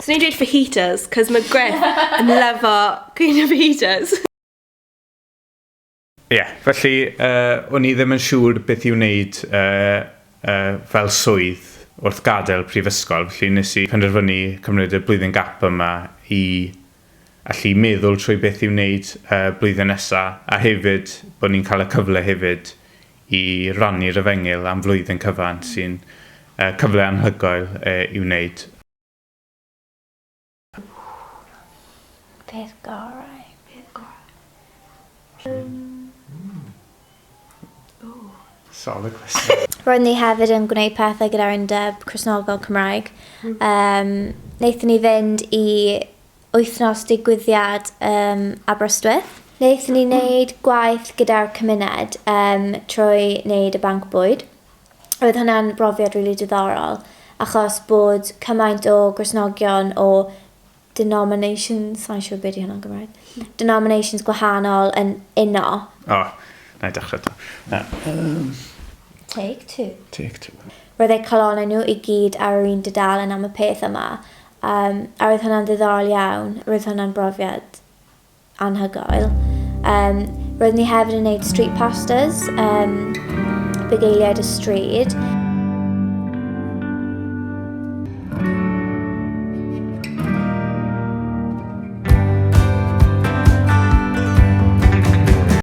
So ni'n dweud fajitas, cos mae Griff yn lyfo coginio fajitas. Ie, yeah, felly o'n i ddim yn siŵr beth i'w wneud fel swydd wrth gadael prifysgol, felly nes i penderfynu cymryd y blwyddyn gap yma i allu meddwl trwy beth i'w wneud blwyddyn nesa, a hefyd bod ni'n cael y cyfle hefyd i rannu'r efengyl am flwyddyn cyfan, sy'n cyfle anhygoel i'w wneud. Peth gorau. Peth gorau. Solid question. Roeddwn ni hefyd yn gwneud pethau gyda'r Undeb Cristnogol Cymraeg. Um, wnaethon ni fynd i wythnos digwyddiad um, Aberystwyth. Wnaethon ni wneud gwaith gyda'r cymuned um, trwy wneud y banc bwyd. Roedd hwnna'n brofiad rili diddorol achos bod cymaint o Gristnogion o denominations, sa i'n siŵr be 'di hwnna'n Gymraeg, denominations gwahanol yn uno. O, na i dechrau 'to. Na, um... Take two. Take two. Roedd eu calonnau nhw i gyd ar yr un dudalen am y peth yma. Um, a roedd hwnna'n ddiddorol iawn. Roedd hwnna'n brofiad anhygoel. Um, roeddwn ni hefyd yn gwneud street pastors, um, bugeiliaid y stryd.